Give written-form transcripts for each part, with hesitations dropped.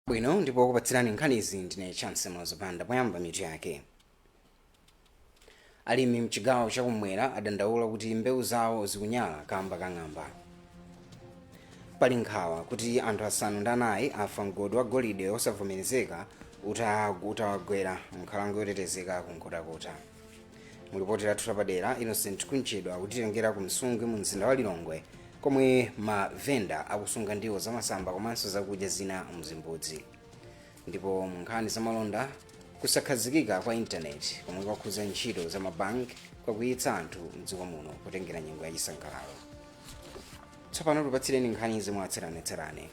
Bwino, ndipo kupatsirani nkhanizi ndine Chance Mlozopanda. Poyamba, mitu yake. Alimi mchigawo chakumwera adandaula kuti mbewu zawo zikunyala kamba ka ng'amba. Pali nkhawa kuti anthu 4 afa mgodi wa golide osavomerezeka utawagwera nkhalango yotetezeka ku Nkhotakota. Mulipoti lathu lapadera, Innocent Kunchedwa akutitengera ku Msungwi mu mzinda wa Lilongwe, komwe mavenda akusunga ndiwo zamasamba komanso zakudya zina mzimbudzi. Ndipo mu nkhani zamalonda, kusakhazikika kwa intaneti komwe kwakhudza ntchito za mabanki kwakwiyitsa anthu mdziko muno potengera nyengo ya chisangalalo. Tsopano tipatsireni nkhani zimwatsatanetsatane.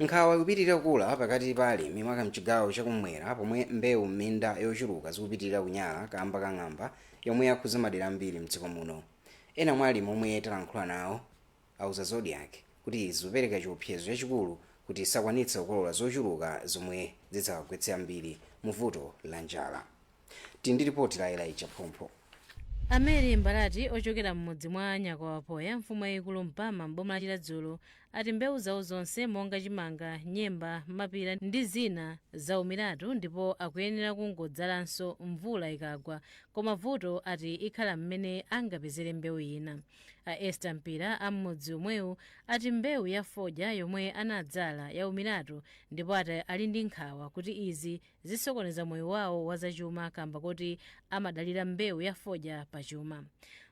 Nkhawa ikupitirira kukula pakati pa alimi, maka mchigawo chakumwera, pomwe mbewu m'minda yochuluka zikupitirira kunyala kamba ka ng'amba yomwe yakhudza madera ambiri mdziko muno. Ena mwa alimi omwe talankhula nawo auza Zodiak kuti izi zikupereka chiopsezo chachikulu kuti sakwanitsa kukolola zochuluka zomwe zidzawagwetse ambiri mu vuto la njala. Tili ndi ripoti la Elijah Phompho. A Mary Mbalati ochokera m'mudzi mwa Nyakawapoya, mfumu yayikulu Mpama, m'boma la Chiradzulu, ati mbewu zawo zonse monga chimanga, nyemba, mapira ndi zina zaumiratu ndipo akuyenera kungodzalanso mvula ikagwa, koma vuto ati ikhala mmene angapezere mbewu ina. A Esther Mpira a m'mudzi omwewu ati mbewu ya fodya yomwe anadzala yaumiratu ndipo ati ali ndi nkhawa kuti izi zisokoneza moyo wawo wa zachuma kamba kuti amadalira mbewu ya fodya pachuma.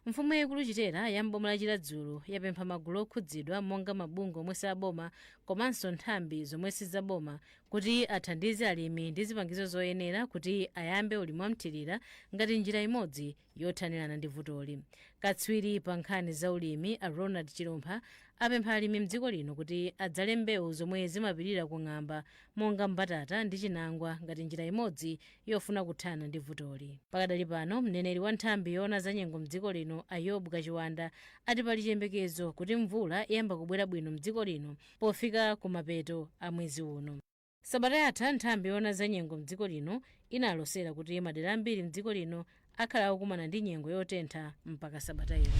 Mfumu yayikulu Chitera ya m'boma la Chiradzulu yapempha magulu okhudzidwa monga mabungwe omwe saboma komanso nthambi zomwe sizaboma kuti athandize alimi ndi zipangizo zoyenera kuti ayambe ulimi wamthirira ngati njira imodzi yothanirana ndi vutoli. Katswiri pa nkhani za ulimi a Ronald Chilumpha apempha alimi mdziko lino kuti adzale mbewu zomwe zimapirira kung'amba monga mbatata ndi chinangwa ngati njira imodzi yofuna kuthana ndi vutoli. Pakadali pano, mneneri wa nthambi yoona za nyengo mdziko lino a Yobu Kachiwanda ati pali chiyembekezo kuti mvula iyamba kubwera bwino mdziko lino pofika kumapeto a mwezi uno. Sabata yatha, nthambi yoona za nyengo mdziko lino inalosera kuti madera ambiri mdziko lino akhala akukumana ndi nyengo yotentha mpaka sabata ino.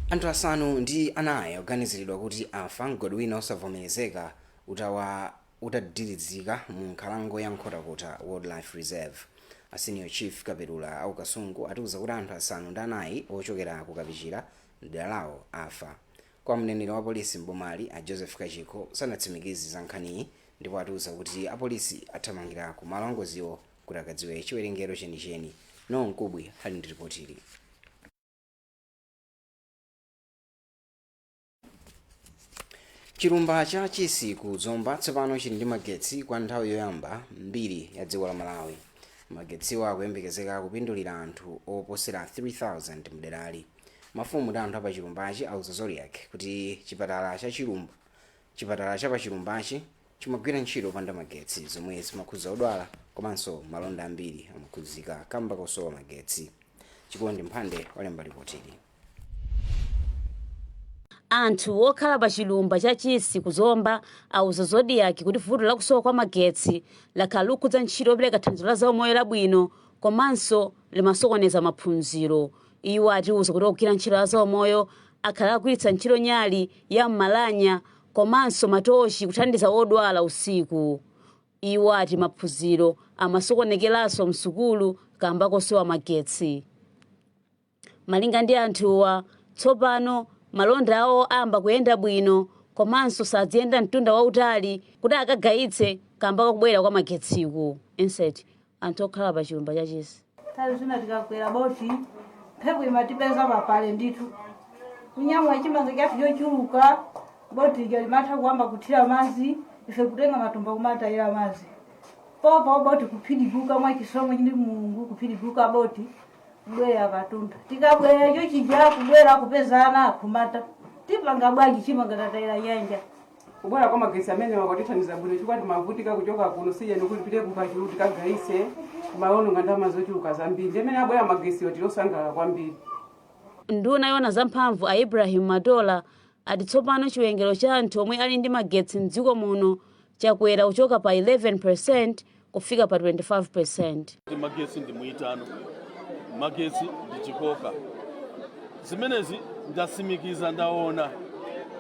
Anthu 4 akuganiziridwa kuti afa mgodi wina osavomerezeka utadirizika mu nkhalango ya Nkhotakota Wildlife Reserve. A Senior Chief Kapelula aku Kasungu atiuza kuti anthu 4 ochokera ku Kapichira mdera lawo afa. Kwa mneneri wa polisi m'bomali a Joseph Kachikho sanatsimikize za nkhaniyi ndipo atiuza kuti apolisi athamangira ku malo angoziwo kuti akadziwe chiwerengero chenicheni. Noel Mkubwi ali ndi ripotili. Chilumba cha Chisi ku Zomba tsopano chili ndi magetsi kwa nthawi yoyamba mbiri ya dziko la Malawi. Magetsiwa akuyembekezeka kupindulira anthu oposera 3000 mderali. Mafumu ndi anthu apachilumbachi auza Zodiak kuti chipatala cha pachilumbachi chimagwira ntchito opanda magetsi, zomwe zimakhudza odwala komanso malonda ambiri amakhudzika kamba kosowa magetsi. Chikondi Mphande walemba ripotili. Anthu okhala pa chilumba cha Chisi ku Zomba auza Zodiak kuti vuto lakusowa kwa magetsi lakhala likukhudza ntchito yopereka thandizo la zaumoyo labwino komanso limasokoneza maphunziro. Iwo atiuza kuti ogwira ntchito ya zaumoyo akhala akugwiritsa ntchito nyali ya m'malanya komanso matochi kuthandiza odwala usiku. Iwo ati maphunziro amasokonekeranso msukulu kamba kosowa magetsi. Malinga ndi anthuwa, tsopano malonda awo ayamba kuyenda bwino komanso sadziyenda mtunda wautali kuti akagayitse kamba kakubwera kwa magetsiku. Insert anthu okhala pa chilumba cha Chisi. Nthawi zina tikakwera boti, mphepo imatipeza papale ndithu, kunyamula chimanga chathu chochuluka. Boti lija limatha kuyamba kuthira madzi, ife kutenga matumba kumatayira madzi popo, boti kuphidiguka. Mwachisomo ndi Mulungu, kuphidiguka boti, kubwera patunda. Tikabwera chochija, kubwera kupezana akhumata. Tipanga bwanji? Chimanga tatayira nyanja. Kubwera kwa magetsi amene wakutithandiza bwino, chifukwa timavutika kuchoka kuno sijeni kuti tipite kukachulu tikagayise, kumaononga ndalama zochuluka zambiri. Ndi amene abwera magetsiwo, tilosangalala kwambiri. Nduna yoona zamphamvu a Ibrahim Matola ati tsopano chiwerengero cha anthu omwe ali ndi magetsi mdziko muno chakwera kuchoka pa 11% kufika pa 25%. Kuti magetsi ndi mwitano, magetsi ndi chikoka. Zimenezi ndasimikiza, ndaona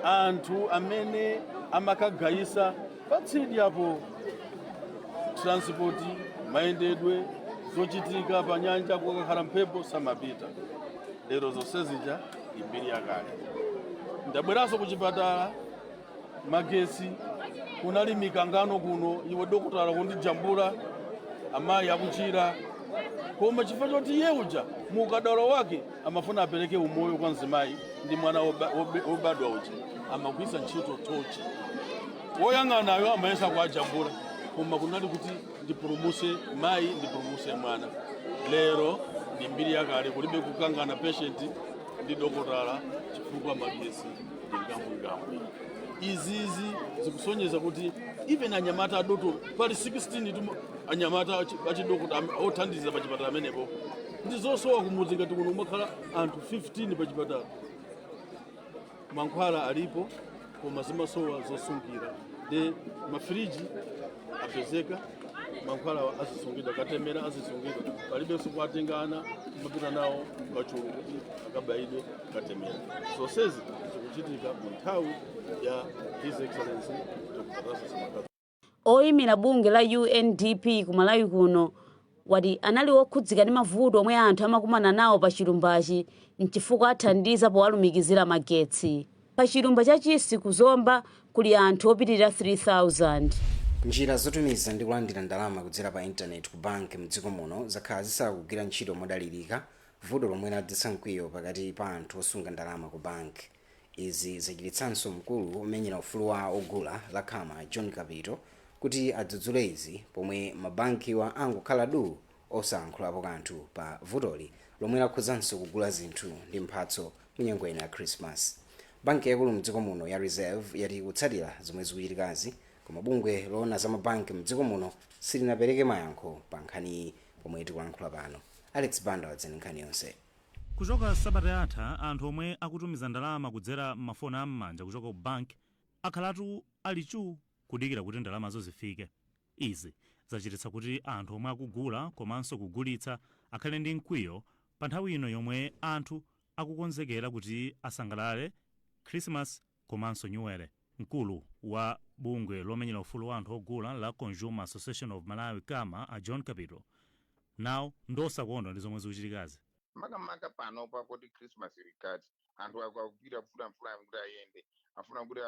anthu amene amakagayisa Patsidi apo transport, mayendedwe, zochitika pa nyanja, kukakhala mphepo samapita. Lero zonse zija ndi mbiri yakale. Ndabweranso kuchipatala, magesi, kunali mikangano kuno, iwe dokotala kundijambula amayi akuchira, koma chifukwa choti iye uja mu ukadaulo wake amafuna apereke umoyo kwa mzimayi ndi mwana wobadwa uja, amagwiritsa ntchito tochi. Woyang'anayo amayesa kuajambula, koma kunali kuti ndipulumuse mayi, ndipulumuse mwana. Lero ndi mbiri yakale, kulibe kukangana patient ndi dokotala chifukwa magesi ndi ngambwingambwi. Izizi zikusonyeza kuti even anyamata adotolo pali 16 tu, anyamata achidokota othandiza pachipatala amenepo ndi zosowa. Kumudzi ngati kuno umakhala anthu 15 pachipatala. Mankhwala alipo, koma zimasowa zosungira. Ndi mafiriji apezeka, mankhwala azisungidwa, katemera azisungidwa. Palibenso kuwatenga ana kumapita nawo kachulu kuti akabayidwe katemera. Zonsezi zikuchitika mu nthawi ya His Excellency Dr. Lazarus McCarthy. Oyimira bungwe la UNDP ku Malawi kuno wati anali wokhudzika ndi mavuto omwe anthu amakumana nawo pa chilumbachi, nchifukwa athandiza powalumikizira magetsi. Pa chilumba cha Chisi kuzomba kuli anthu opitirira 3000. Njira zotumiza ndi kulandira ndalama kudzera pa intaneti ku banki mdziko muno zakhala zisakugwira ntchito modalirika, vuto lomwe ladzetsa mkwiyo pakati pa anthu osunga ndalama ku banki. Izi zachititsanso mkulu omenyera ufulu wa ogula la Khama, John Kapito, kuti adzudzule izi pomwe mabankiwa angokhala du osayankhulapo kanthu pa vutoli lomwe lakhuzanso kugula zinthu ndi mphatso mu nyengo ino ya Christmas. Banki yakulu mdziko muno ya Reserve yati kutsatira zomwe zikuchitikazi, koma bungwe loona za mabanki mdziko muno silinapereke mayankho pa nkhaniyi pomwe tikulankhula pano. Alex Banda wadzani nkhani yonse. Kuchoka sabata yatha, anthu omwe akutumiza ndalama kudzera m'mafoni am'manja kuchoka ku banki akhalatu ali chu kudikira kuti ndalamazo zifike. Izi zachititsa kuti anthu omwe akugula komanso kugulitsa akhale ndi mkwiyo pa nthawi ino yomwe anthu akukonzekera kuti asangalale Christmas komanso Nyuwere. Mkulu wa bungwe lomenyera ufulu wa anthu ogula la Consumer Association of Malawi, Kama, a John Kapito, nawo ndosakondwa ndi zomwe zikuchitikazi. Makamaka pano pakuti Christmas ili kati, anthu akupita kufuna kuti ayende, afuna kuti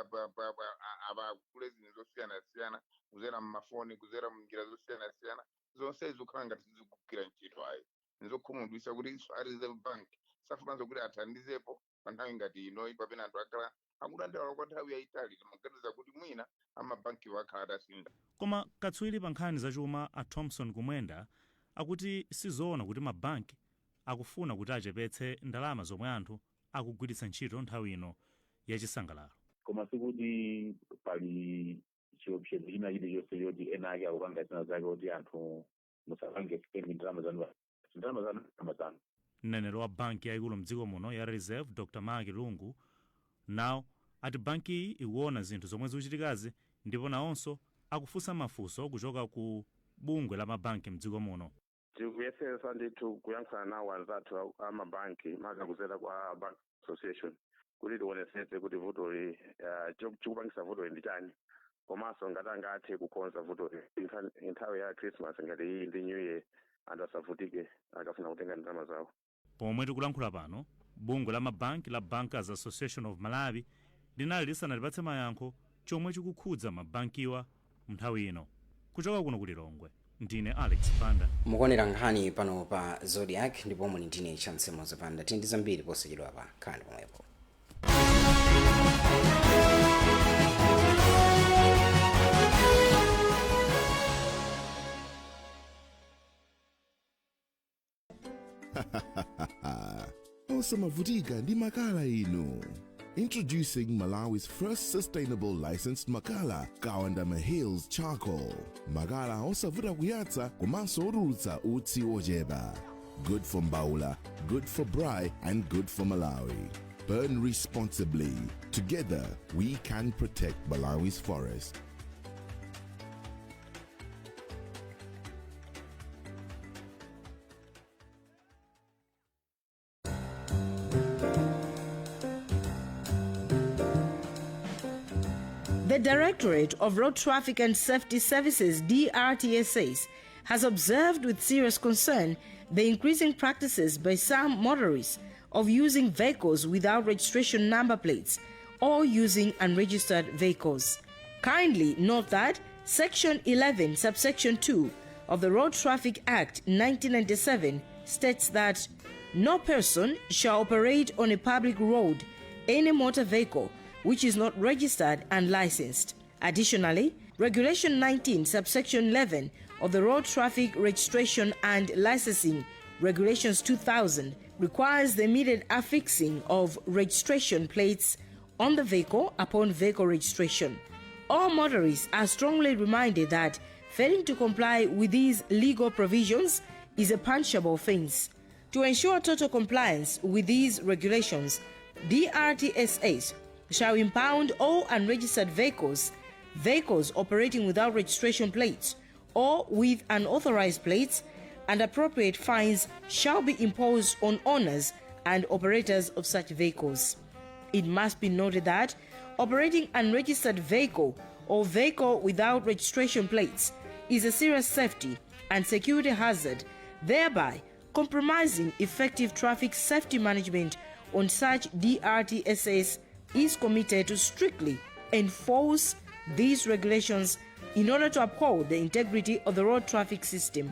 apagule zinthu zosiyanasiyana kuzera mmafoni, kuzera munjira zosiyanasiyana. Zonse zikukhala ngati sizikugwira ntchito ayi. Nizokhumudwitsa kuti iso a Reserve Bank safunanso kuti athandizepo pa nthawi ngati inoyi, pamene anthu akhala akudandaula kwa nthawi yayitali. Timaganiza kuti mwina amabankiwo akhala atasintha. Koma katswiri pa nkhani zachuma a Thompson Kumwenda akuti sizoona kuti mabanki akufuna kuti achepetse ndalama zomwe anthu akugwiritsa ntchito nthawi ino yachisangalalo. Koma sikuti pali chiopsezo china chilichonse choti ena ake akupanga zina zake kuti anthu musapange spend ndalama zanu. Ndalama zanu, ndalama zanu. Mneneri wa banki yayikulu mdziko muno ya Reserve, Dr Mark Lungu, nawo ati bankiyi ikuona zinthu zomwe zikuchitikazi ndipo nawonso akufunsa mafunso kuchoka ku bungwe la mabanki mdziko muno. Tikuyesesa ndithu kuyankhula nawo anzathu amabanki, maka kuzera kwa Bank Association, kuti tionesetse kuti vutoli, chikupangisa vutoli ndi chani, komanso ngati angathe kukonza vutoli nthawi ya Christmas ngati iyi ndi New Year, anthu asavutike akafuna kutenga ndalama zawo. Pomwe tikulankhula pano, bungwe la mabanki la Bankers Association of Malawi linali lisanalipatse mayankho chomwe chikukhudza mabankiwa nthawi ino. Kuchoka kuno ku Lilongwe, ndine Alex Banda. Mukuonera nkhani pano pa Zodiak ndipo muli ndine Chansemo Banda. Tili ndi zambiri posachedwa pa nkhani pomwepo. Osamavutika ndi makala inu. Introducing Malawi's first sustainable licensed makala, Kawandama Hills Charcoal. Makala osavuta kuyatsa komanso otulutsa utsi ochepa. Good for mbaula, good for braai and good for Malawi. Burn responsibly. Together, we can protect Malawi's forest. The Directorate of Road Traffic and Safety Services, DRTSS, has observed with serious concern the increasing practices by some motorists of using vehicles without registration number plates or using unregistered vehicles. Kindly note that Section 11, subsection 2 of the Road Traffic Act 1997 states that no person shall operate on a public road any motor vehicle which is not registered and licensed. Additionally, Regulation 19, subsection 11 of the Road Traffic Registration and Licensing Regulations 2000 requires the immediate affixing of registration plates on the vehicle upon vehicle registration. All motorists are strongly reminded that failing to comply with these legal provisions is a punishable offense. To ensure total compliance with these regulations, DRTSS shall impound all unregistered vehicles, vehicles operating without registration plates or with unauthorized plates, and appropriate fines shall be imposed on owners and operators of such vehicles. It must be noted that operating unregistered vehicle or vehicle without registration plates is a serious safety and security hazard, thereby compromising effective traffic safety management. On such, DRTSS is committed to strictly enforce these regulations in order to uphold the integrity of the road traffic system.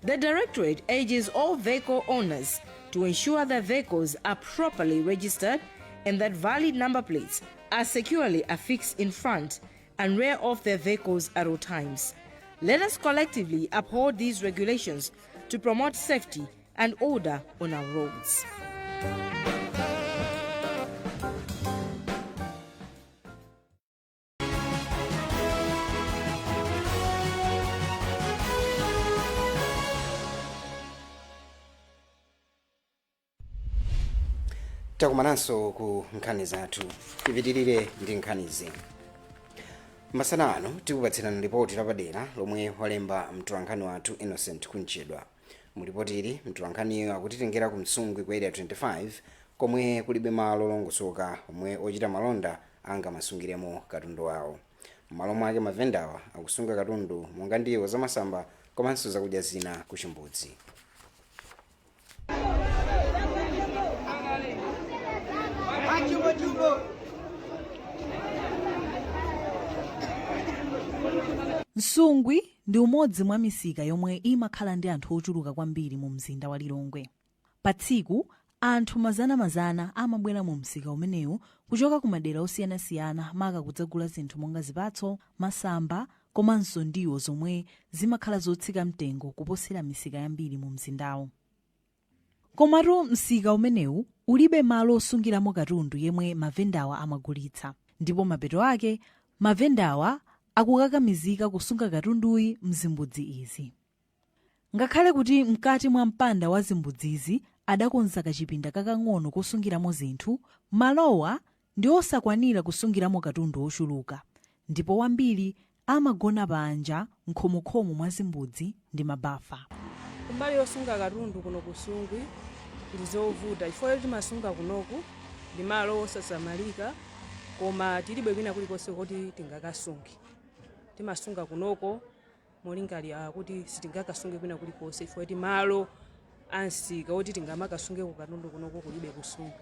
The Directorate urges all vehicle owners to ensure their vehicles are properly registered and that valid number plates are securely affixed in front and rear of their vehicles at all times. Let us collectively uphold these regulations to promote safety and order on our roads. Takumananso ku nkhani zathu. Tipitirire ndi nkhanizi. Masana ano tikupatsirani ripoti lapadera lomwe walemba mtolankhani wathu Innocent Kunchedwa. Mu ripoti ili, mtolankhaniyo akutitengera ku Msungwi ku Area 25, komwe kulibe malo olongosoka omwe ochita malonda angamasungiremo katundu wawo. M'malo mwake, mavendawa akusunga katundu monga ndiwo zamasamba komanso zakudya zina ku chimbudzi. Msungwi ndi umodzi mwa misika yomwe imakhala ndi anthu ochuluka kwambiri mu mzinda wa Lilongwe. Pa tsiku, anthu mazanamazana amabwera mu msika umenewu kuchoka ku madera osiyanasiyana, maka kudzagula zinthu monga zipatso, masamba komanso ndiwo zomwe zimakhala zotsika mtengo kuposera misika yambiri mu mzindawu. Komatu msika umenewu ulibe malo osungiramo katundu yemwe mavendawa amagulitsa, ndipo mapeto ake mavendawa akukakamizika kusunga katunduyi mzimbudzi izi. Ngakhale kuti mkati mwa mpanda wa zimbudzizi adakonza kachipinda kakang'ono kosungiramo zinthu, malowa ndi osakwanira kusungiramo katundu ochuluka, ndipo wambiri amagona panja mkhomokhomo mwa zimbudzi ndi mabafa. Kumbali yosunga katundu kuno ku Nsungwi ndi zovuta, chifukwa timasunga kunoku ndi malo osasamalika, koma tilibe kwina kulikonse kuti tingakasunge. Timasunga kunoko molingalira kuti sitingakasunge kwina kulikonse, chifukwa ti malo ansika oti tingamakasungeko katundu kunoko kulibe kusunga.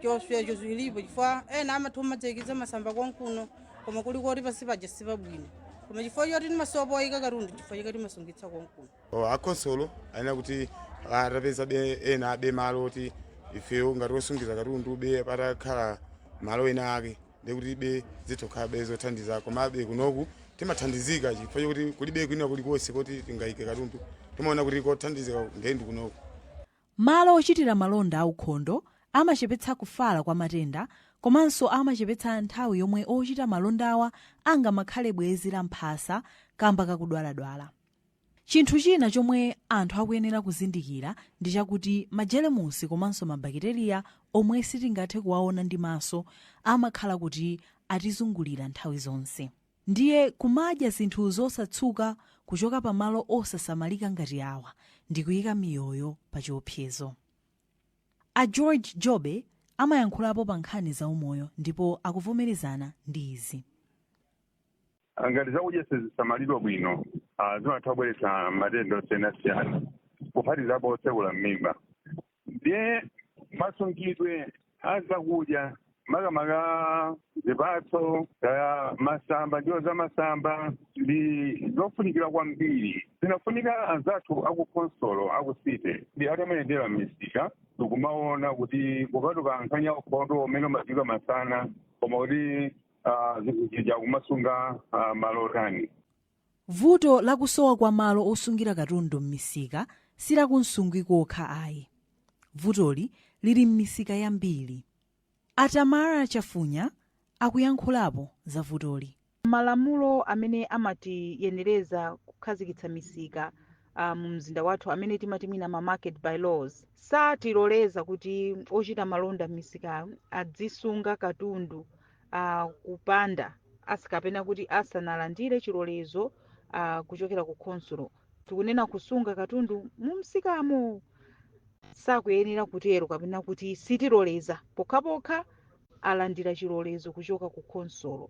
Choswecho zilipo, chifukwa ena amathu madzayikiza masamba konkuno, koma kuli koti pasi paja sipabwino, koma chifukwa choti timasowa poyika katundu, chifukwa chake timasungitsa konkuno. Akhonsolo ayenera kuti atapeza be ena abe malo oti ifeyo ngati osungiza katundu, be patakhala malo ena ake, ndikuti be zitokhala be zothandiza. Komabe kunoku timathandizika chifukwa chokuti kulibe kwina kulikonse kuti tingayike katundu. Timaona kuti kothandizika ndendi kunoku. Malo ochitira malonda aukhondo amachepetsa kufala kwa matenda, komanso amachepetsa nthawi yomwe ochita malondawa angamakhale bwezi la mphasa kamba kakudwaladwala. Chinthu china chomwe anthu akuyenera kuzindikira ndi chakuti majelemusi komanso mabakiteriya omwe sitingathe kuwaona ndi maso amakhala kuti atizungulira nthawi zonse. Ndiye kumadya zinthu zosatsuka kuchoka pamalo osasamalika ngati awa ndi kuyika miyoyo pa chiopsezo. A George Jobe amayankhulapo pa nkhani zaumoyo ndipo akuvomerezana ndi izi. Ngati zakudya sizisamalidwa bwino, zimatha kubweretsa matenda osiyanasiyana, kuphatikizapo otsekula m'mimba. Ndiye masungidwe a zakudya, makamaka zipatso, kaya masamba, ndiwo za masamba, ndi zofunikira kwambiri. Zinafunika anzathu akukhonsolo, aku city, ndi atamayendera m'misika ndikumaona kuti kupatuka nkhani ya ukhondo umene umadziwika masana, koma kuti zinthu zija kumasunga malo otani. Vuto lakusowa kwa malo osungira katundu m'misika silakuNsungwi kokha ayi. Vutoli lili m'misika yambiri. Atamara Chafunya akuyankhulapo za vutoli. Malamulo amene amatiyenereza kukhazikitsa misika mu mzinda wathu, amene timati mwina ma market by laws, satiloleza kuti ochita malonda m'misika adzisunga katundu kupanda asikapena kuti asanalandire chilolezo kuchokera ku khonsolo. Tikunena kusunga katundu mu msikamo, sakuyenera kutero kapena kuti sitiloleza pokhapokha alandira chilolezo kuchoka ku khonsolo.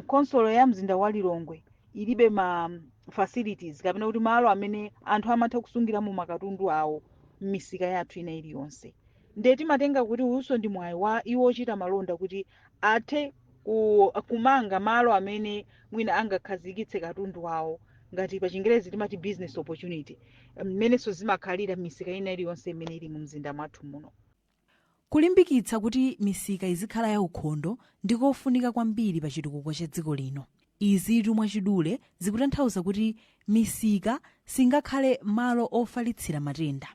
Khonsolo ya mzinda wa Lilongwe ilibe ma facilities kapena kuti malo amene anthu amatha kusungiramo makatundu awo m'misika yathu ina iliyonse. Ndiye timatenga kuti uyunso ndi mwayi wa iwo ochita malonda kuti athe kumanga malo amene mwina angakhazikitse katundu wawo, ngati pa Chingerezi timati business opportunity, mmenenso zimakhalira m'misika ina iliyonse imene ili mu mzinda mwathu muno. Kulimbikitsa kuti misika izikhala yaukhondo ndikofunika kwambiri pa chitukuko cha dziko lino. Izitu mwachidule zikutanthauza kuti misika singakhale malo ofalitsira matenda.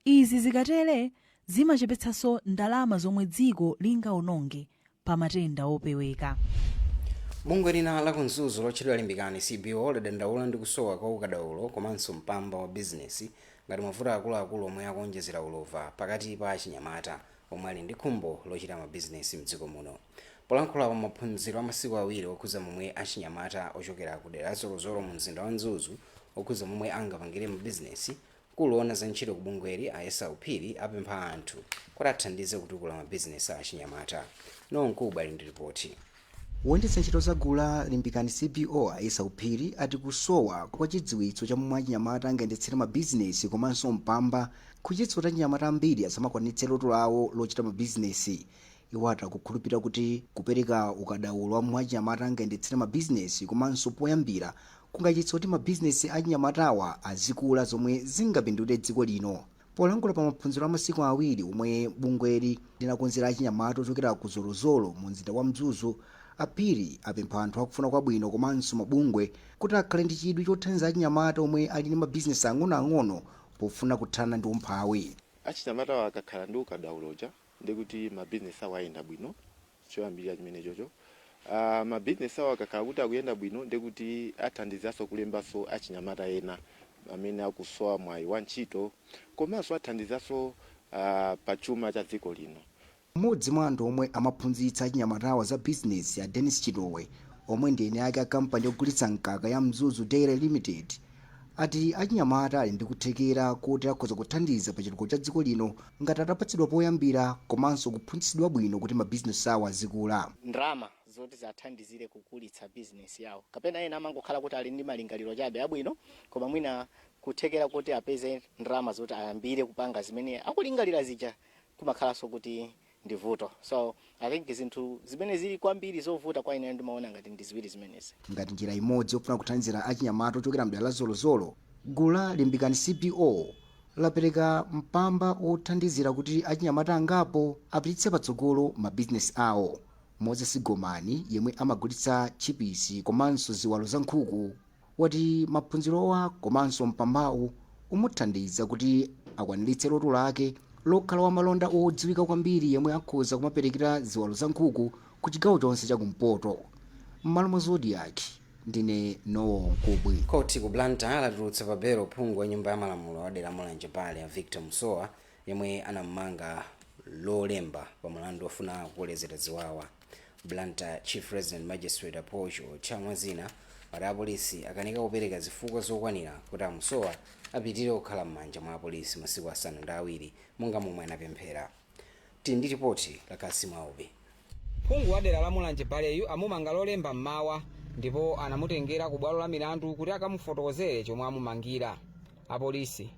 Izi zikatere zimachepetsanso ndalama zomwe dziko lingaononge pa matenda opeweka. Bungwe lina la kuMzuzu lotchedwa Limbikani CBO ladandaula ndi kusowa kwa ukadaulo komanso mpamba wa bizinesi ngati mavuto akuluakulu omwe akuonjezera ulova pakati pa achinyamata omwe ali ndi khumbo lochita mabizinesi mdziko muno. Polankhula pa maphunziro a masiku 2 okhuza momwe achinyamata ochokera ku dera la Zolozolo mu mzinda wa Mzuzu okhuza momwe angapangire mabizinesi, mkulu woona za ntchito ku bungweli a Esau Phiri apempha anthu kuti athandize kutukula mabizinesi a achinyamata. Noel Mkubwa ali ndi ripoti. Woyendetsa ntchito za gulu la Limbikani CBO a Esau Phiri ati kusowa kwa chidziwitso cha momwe achinyamata angayendetsere mabizinesi komanso mpamba kuchititsa kuti achinyamata ambiri asamakwanitse loto lawo lochita mabizinesi. Iwo ati akukhulupirira kuti kupereka ukadaulo wa momwe achinyamata angayendetsere mabizinesi komanso poyambira kungachititse kuti mabizinesi a achinyamatawa azikula, zomwe zingapindulire dziko lino. Polankhula pa maphunziro a masiku 2 omwe bungweli linakonzera achinyamata ochokera ku Zolozolo mu mzinda wa Mzuzu, aPhiri apempha anthu akufuna kwabwino komanso mabungwe kuti akhale ndi chidwi chothandiza achinyamata omwe ali ndi mabizinesi ang'onoang'ono pofuna kuthana ndi umphawi. Achinyamata akakhala ndi ukadauloja, ndikuti mabizinesi awo ayenda bwino. Choyambirira chimene chocho, mabizinesi awo akakhala kuti akuyenda bwino, ndikuti athandizanso kulembanso achinyamata ena amene akusowa mwayi wa ntchito, komanso athandizanso pa chuma cha dziko lino. Mmodzi mwa anthu omwe amaphunzitsa achinyamatawa za bizinesi, a Dennis Chitowe, omwe ndi eni ake a kampani yogulitsa mkaka ya Mzuzu Dairy Limited, ati achinyamata ali ndi kuthekera kuti akhoza kuthandiza pa chitukuko cha dziko lino ngati atapatsidwa poyambira komanso kuphunzitsidwa bwino kuti mabizinesi awo azikula. Ndalama zoti zathandizire kukulitsa bizinesi yawo, kapena ena amangokhala kuti ali ndi malingaliro chabe abwino, koma mwina kuthekera kuti apeze ndalama zoti ayambire kupanga zimene akulingalira zija kumakhalanso kuti ndi vuto. So I think zinthu zimene zili kwambiri zovuta kwa ine, ndimaona ngati ndi ziwiri zimenezi. Ngati njira imodzi yofuna kuthandizira achinyamata ochokera mdera la Zolozolo, gulu la Limbikani CBO lapereka mpamba wothandizira kuti achinyamata angapo apititse patsogolo mabizinesi awo. Moses Gomani, yemwe amagulitsa tchipisi komanso ziwalo za nkhuku, wati maphunzirowa komanso mpambawu umuthandiza kuti akwaniritse loto lake lokhala wamalonda odziwika kwambiri yemwe akhoza kumaperekera ziwalo za nkhuku ku chigawo chonse chakumpoto. M'malo mwa Zodiak, ndine Noel Mkubwi. Khoti ku Blantyre latulutsa pa belo phungu wa nyumba ya malamulo wa dera Mulanje Bale a Victor Musowa, yemwe anamumanga Lolemba pa mulandu ofuna kukolezera ziwawa. Blantyre Chief Resident Magistrate a Paul Chiotcha, mwazina, wati apolisi akanika kupereka zifukwa zokwanira kuti a Musowa apitirire kukhala m'manja mwa apolisi masiku 7 monga momwe anapemphera. Tili ndi ripoti la Kasimu Aubi. Phungu wa dera la Mulanje Baleyu amumanga Lolemba mmawa Ndipo anamutengera ku bwalo la milandu kuti akamufotokozere chomwe amumangira. Apolisi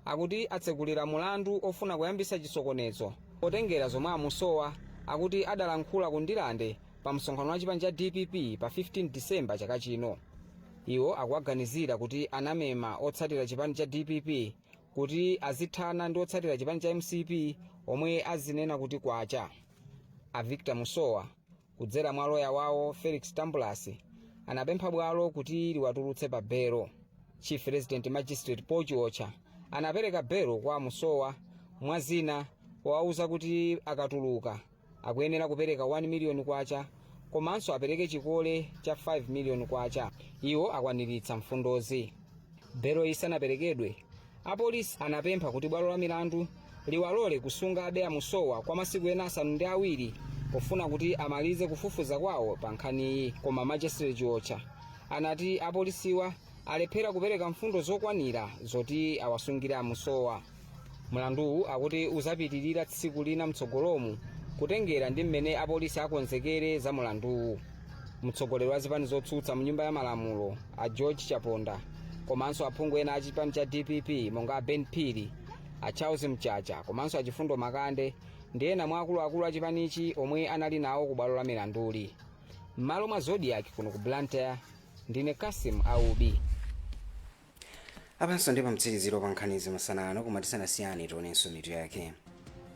akuti atsekulira mulandu ofuna kuyambisa chisokonezo potengera zomwe amusowa akuti adalankhula ku Ndilande pa msonkhano wa chipani cha DPP pa 15 Disemba chaka chino. Iwo akuwaganizira kuti anamema otsatira chipani cha DPP kuti azithana ndi otsatira chipani cha MCP omwe azinena kuti kwacha. A Victor Musowa, kudzera mwa loya wawo Felix Tambulasi, anapempha bwalo kuti liwatulutse pa belo. Chief Resident Magistrate Paul Chiotcha anapereka belo kwa Musowa, mwa zina powauza kuti akatuluka akuyenera kupereka 1 miliyoni kwacha komanso apereke chikole cha 5 miliyoni kwacha. Iwo akwaniritsa mfundozi. Belo isanaperekedwe, apolisi anapempha kuti bwalo la milandu liwalole kusungabe amusowa kwa masiku ena 7 pofuna kuti amalize kufufuza kwawo pa nkhaniyi, koma Magistrate Chiotcha anati apolisiwa alephera kupereka mfundo zokwanira zoti awasungire amusowa. Mlanduwu akuti uzapitirira tsiku lina mtsogolomu kutengera ndi mmene apolisi akonzekere za mulanduwu. Mtsogoleri wa zipani zotsutsa mu Nyumba ya Malamulo a George Chaponda komanso aphungu ena a chipani cha DPP monga a Ben Phiri, a Charles Mchacha komanso a Chifundo Makande ndi ena mwa akuluakulu a chipanichi omwe anali nawo ku bwalo la milanduli. M'malo mwa Zodiak kuno ku Blantyre, ndine Kasim Aubi. Apanso ndi pamtsiriziro pa nkhanizi masana ano, koma tisanasiyane tionenso mitu yake.